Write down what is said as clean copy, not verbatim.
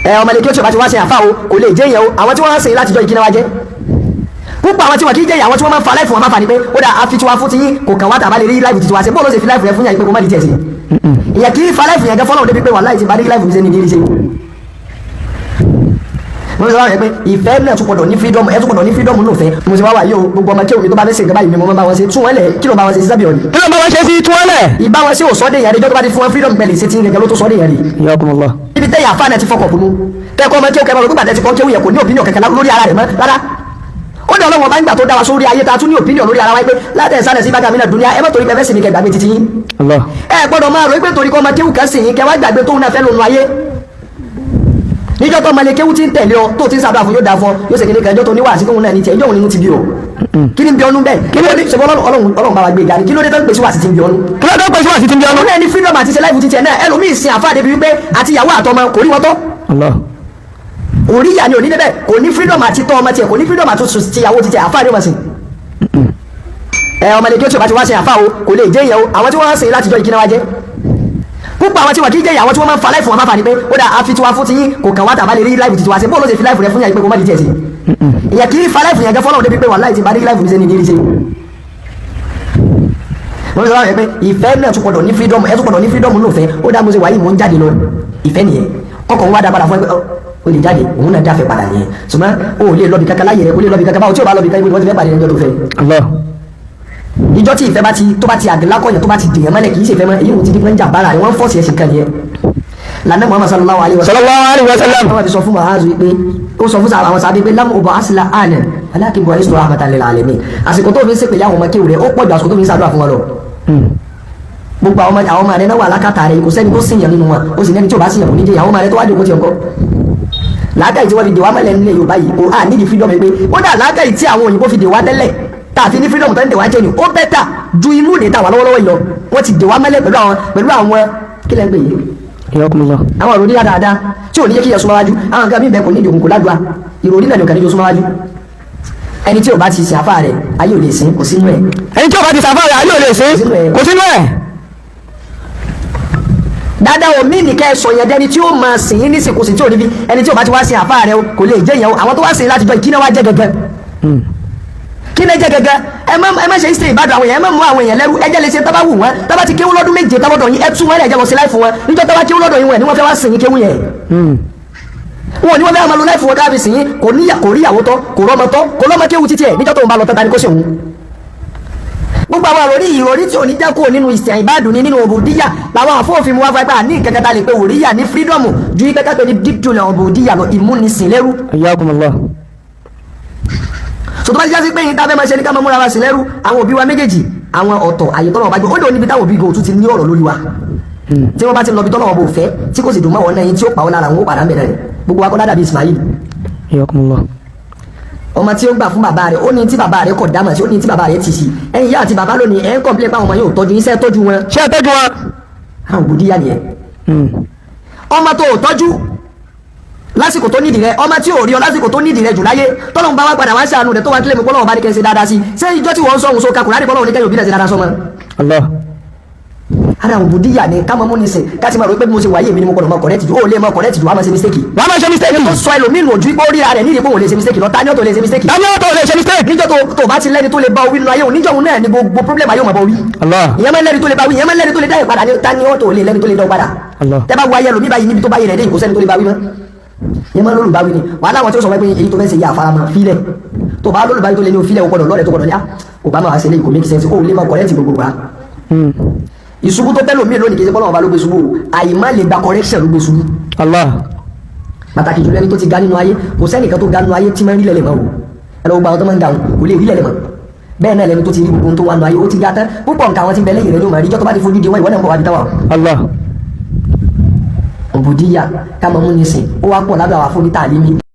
Ẹ ọmọ ilé kí ó tí o bá ti wá ṣe àfa o, kò lè jẹ́ yẹn o. Àwọn tí wọ́n ń sìn látijọ́ ìkíni wa jẹ́ púpọ̀. Àwọn tí wọ́n kì í jẹ́ àwọn tí wọ́n máa ń fa life wọn máa fà ní pé ó dà, àfi tiwa fún ti yín, kò kàn wá tàbá lè rí life tiwa ṣe. Bóòlù ó ṣe fi life rẹ fún yàn pé kò má di tiẹ̀ sí? Ìyẹn kì í fa life yẹn gẹ́ fọlọ́run débi pé wàláhì, ti bá rí life mi ṣe ní ìdí ṣe. Mo sọ wá pé ìfẹ́ náà tún gbọdọ̀ ní freedom. Ẹ tún gbọdọ̀ ní freedom nù fẹ́. Mo ti wá wà yìí o, gbogbo ọmọ kéwòn mi tó bá fẹ́ ṣe nǹkan báyìí mi, mo máa bá wọn ṣe. Tún wọn lẹ̀, kí ló bá wọn ṣe sí sábì ọ̀nì? Kí ló ń bá wọn ṣe sí tí wọ́n lẹ̀? Ìbá wọn ṣe ò sọ́dẹ̀ yẹn, ẹjọ́ tó bá ti fún wọn freedom pẹ̀lú ṣe tí ń gẹ́gẹ́ ló tó sọ́dẹ̀ yẹn rí. Yakumullah. Ibi tẹ́yà àfa náà ti fọkọ̀ kunu tẹ́kọ̀ ọmọ kéwòn kẹfà lórí gbàdẹ́ ti kọ́ kéwòn yẹn, kò ní opinion kankan lórí ara rẹ̀ mọ́ rárá. Ó dẹ̀ Ọlọ́wọ́n bá ń gbà tó dá wa sórí ayé ta tún ní opinion lórí ara wa pé látẹ̀ sálẹ̀ sí bákàmínà dúníà. Ẹ má torí pé fẹ́ sinmi kẹ gbàgbé títí yín. Allah. Ẹ gbọ́dọ̀ máa rò pé torí kọ́ ọmọ kéwù kan sì yín kẹ wá gbàgbé tóun náà fẹ́ lónú ayé. Níjọ́ tó ọmọlé kéwù ti ń tẹ̀lé ọ, tó ti ń sábà fún, yóò dáa fún ọ, yóò ṣe kékeré kan. Ẹjọ́ tó níwà sí tóun náà ní tiẹ̀, ẹjọ́ òun nínú ti bí o. Kí ni bí ọnú bẹ́ẹ̀? Kí ló dé? Ṣe Ọlọ́run, Ọlọ́run bá wa gbé ga ni. Kí ló dé tó ń pèsè wà sí ti ń bí ọnú? Kí ló dé pèsè wá sí ti ń bí ọnú? Òun náà ní freedom àti ṣe life ti tiẹ̀ náà. Ẹlòmíì sin àfáà débi wípé àti ìyàwó àtọmọ kò rí wọn tọ́. Allah. Kò rí ìyá ni ò ní débẹ̀. Kò ní freedom àti tọ́ ọmọ tiẹ̀, kò ní freedom àti ti ìyàwó ti tiẹ̀. Àfáà ni ó máa sìn. Ẹ ọmọ ilé kí ó tí o bá ti wá ṣe àfáà o, kò lè jẹ́ ìyẹn o. Àwọn tí wọ́n ń sìn látijọ́ ìkíni wa jẹ́ púpọ̀. Àwọn tí wọ́n kì í jẹ́ àwọn tí wọ́n máa ń fa life wọn máa fà ní pé ó dà, àfi tiwa fún ti yín, kò kàn wá tàbá lè rí life ti tiwa ṣe. Bóòlù ó ṣe fi life rẹ fún yàn pé kò má di tiẹ̀ sí? Ìyẹn kì í fa life yẹn gẹ́ fọlọ́run débi pé wàláhì, ti bá rí life mi ṣe ní ìdí ṣe. Mo sọ wáyé pé ìfẹ́ náà tún gbọdọ̀ ní freedom. Ẹ tún gbọdọ̀ ní freedom nù fẹ́. Ó dá, mo ṣe wáyé, mò ń jáde lọ, ìfẹ́ nìyẹn. Kọ́kọ́ ń wá dá padà fún ẹ pé ó lè jáde, òun náà dáfẹ́ padà nìyẹn. Ṣùgbọ́n o ò lè lọ́bi kankan láyé rẹ, kò lè lọ́bi kankan. Báwo tí o bá lọ́bi kankan, ibo ni wọ́n ti fẹ́ pàdé ẹjọ́ tó fẹ́? Allah. Ìjọ tí ìfẹ́ bá ti tó bá ti àgìlákọ̀yàn, tó bá ti dèèyàn mọ́lẹ̀, kì í ṣe ìfẹ́ mọ́. Èyí ò ti di pé ń jà bára rẹ̀, wọ́n force ẹ̀sìn kan nìyẹn. Lànà Muhammad sallallahu alayhi wa sallam, Sallallahu alayhi wa sallam. wọ́n fi sọ fún Mu'adh pé, ó sọ fún àwọn sábẹ́ pé lam ub'ath la'anan walakin bu'ithtu rahmatan lil alamin. Àsìkò tó fi ń ṣèpèlé àwọn ọmọ kéwù rẹ̀, ó pọ̀ ju àsìkò tó fi ń ṣàdúrà fún wọn lọ. Gbogbo àwọn ọmọ rẹ̀ náà wà lákàtà rẹ̀, kò sẹ́ni tó sìnyàn nínú wọn. Ó sì lẹ́ni tí ò bá sìnyàn kò ní jẹ́ àwọn ọmọ rẹ̀ tó wá jókòó tiẹ̀ ńkọ́. Làákàyè tí wọ́n fi dè wá mọ́lẹ̀ nílẹ̀ Yorùbá yìí kò á nídìí freedom pé ó dà. Làákàyè tí àwọn òyìnbó fi dè wá tẹ́lẹ̀ tá a fi ní freedom tó ń dè wá jẹ́ ni ó better ju inú ìdè tá a wà lọ́wọ́lọ́wọ́ yìí lọ. Wọ́n ti dè wá mọ́lẹ̀ pẹ̀lú àwọn kí lẹ́ ń pè yìí? Yakumullah. Àwọn ìròrí dáadáa tí ò ní jẹ́ kí yẹ súnmọ́ wájú. Àwọn nǹkan mí bẹ́ẹ̀ kò ní ìdí òkùnkùn ládùá. Ìròrí náà ní òkè ní súnmọ́ wájú. Ẹni tí ò bá ti sin àfáà rẹ̀, ayé ò lè sìn, kò sínú ẹ̀. Ẹni tí ó bá ti sàfà rẹ̀, ayé ò lè sìn, kò sínú ẹ̀. Dáadáa omi nìkẹ́ sọ yẹn dẹni tí ó máa sìn yín nísìnkú sí tí ò ní fi. Ẹni tí ò bá ti wá sin àfáà rẹ̀ kò lè jẹ́ ìyẹn o. Àwọn tó wá sìn láti jọ ìkíná wá jẹ́ gẹ́gẹ́ kí lè jẹ́ gẹ́gẹ́. Ẹ má ṣe ìsìn ìbádùn àwọn èèyàn. Ẹ má mú àwọn èèyàn lẹ́rú. Ẹ jẹ́ lè ṣe tábà wù wọ́n. Tábà ti kéwú lọ́dún 7 tábọ̀dọ̀ yín, ẹ tú wọn lẹ̀, jẹ́ lọ sí life wọn. Níjọ́ tábà kéwú lọ́dọ̀ yín, wọn ní wọ́n fẹ́ wá sìn yín kéwú yẹn, wọn ní wọ́n fẹ́ máa lo life wọn káàbì sìn yín. Kò ní, kò rí ìyàwó tọ́, kò rọ́mọ tọ́, kò lọ́mọ kéwú títí ẹ̀. Níjọ́ tó ń bá lọ tán, ta ni kó ṣe òun? Gbogbo àwọn àròrí ìròrí tí ò ní jẹ́ kúrò nínú ìsìn ìbádùn ní nínú òbòdíyà làwọn àfọ́òfin mu wá fún ẹgbẹ́ àní nǹkan kan lè pe òríyà ní freedom ju ikẹ́kẹ́ pé ní dídùn òbòdíyà lọ, ìmúnisìn lẹ́rú. Yakumullah. So tó bá ti já sí pé yín tá a fẹ́ máa ṣe ní ká máa múra wa sí lẹ́rú, àwọn òbí wa méjèèjì, àwọn ọ̀tọ̀ àyè tọ́lọ̀ ọba gbé ó dò níbi táwọn òbí gan òtún ti ní ọ̀rọ̀ lórí wa. Tí wọ́n bá ti lọ bí tọ́lọ̀ ọba ò fẹ́, tí kò sì dùn mọ́ wọn náà yín, tí ó pa ọ́ lára, wọn ó padà ń bẹ̀rẹ̀ rẹ̀. Gbogbo wa kọ́ dàbí Ismail. Yakumullah. Ọmọ tí ó gbà fún bàbá rẹ̀, ó ní tí bàbá rẹ̀ kọ̀ dámọ̀ sí, ó ní tí bàbá rẹ̀ ti sí. Ẹ̀yin ìyá àti bàbá lónìí, ẹ̀ ń complain pé àwọn ọmọ yóò tọ́jú iṣẹ́, tọ́jú wọn. Ṣé ẹ tọ́jú wọn? Àwọn òbòdíyà nìyẹn. Ọmọ tó ò tọ́jú lásìkò tó nídìí rẹ, ọmọ tí ò rí ọ lásìkò tó nídìí rẹ jù láyé, tọ́lọ́run bá wá padà wá ṣàánú rẹ, tó wá kílẹ̀ mi pọ́lọ́run bá ní kẹ́ ṣe dáadáa sí, ṣé ìjọ tí wọ́n ń sọ̀hún so kakùrá ní pọ́lọ́run ní kẹ́yìn òbí rẹ̀ ṣe dáadáa sọ́mọ? Allah. Ara àwọn òbòdíyà ni ká mọ́ mú nísìn ká ti máa rò pé bí mo ṣe wáyé mi ni mo gbọ́dọ̀ mọ correct jù. Ó lè mọ correct jù, wàá máa ṣe mistake. Wàá máa ṣe mistake. Tó sọ ẹlòmíì nù ojú ipò ríra rẹ̀ nídìí pé òun lè ṣe mistake lọ. Ta ni ó tó lè ṣe mistake? Tani ó tó lè ṣe mistake? Níjọ́ tó bá ti lẹ́ni tó lè bá wí nínú ayé òun, níjọ́ òun náà ni gbogbo problem ayé òun máa bá wí. Allah. Ìyẹn máa ń lẹ́ni tó lè bá wí, ìyẹn máa ń lẹ́ni tó lè dá ìpadà ní. Ta ni ó tó lè lẹ́ni tó lè dá padà? Allah. Tẹ́ bá wo ayé ẹlòmíì báyìí, níbi tó bá yẹ rẹ̀ dé, kò sẹ́ni tó lè bá wí mọ́. Ìyẹn máa ń lólùbáwí ni wàhálà. Àwọn tí ó sọ wípé èyí tó fẹ́ ṣe yà àfaramọ́ fílẹ̀, tó bá lólùbáwí tó lé ní òfílẹ̀, ògbọ́dọ̀ lọ́rẹ̀ tó gbọ́dọ̀ ní à Obama wá sí ilé, kò make sense. Ó lè máa correct gbogbo wa. Ìṣubú tó tẹ́lòmíì lónìí, kì í ṣe bọ́lá ọba ló gbé ṣubú o, àìmá lè gba correction ló gbé ṣubú. Allah. Pàtàkì jùlọ ẹni tó ti ga nínú ayé. Kò sẹ́nìkan tó ga nínú ayé tí máa ń rí lẹ̀lẹ̀ mọ́ o. Ẹ lọ́wọ́ gba àwọn tó máa ń ga wọn, kò lè rí lẹ̀lẹ̀ mọ́. Bẹ́ẹ̀ náà lẹni tó ti rí gbogbo ohun tó wà nínú ayé, ó ti ga tán. Púpọ̀ nǹkan àwọn tí ń bẹ lẹ́yìn rẹ̀ ló máa rí. Ijọ́ tó bá ti fojú di wọn, ìwọ náà ń bọ̀ wá bí táwà. Allah. Òbòdíyà ká máa mú nísìn, ó wá pọ̀ lábẹ́ àwọn afọ́nítà àlímí.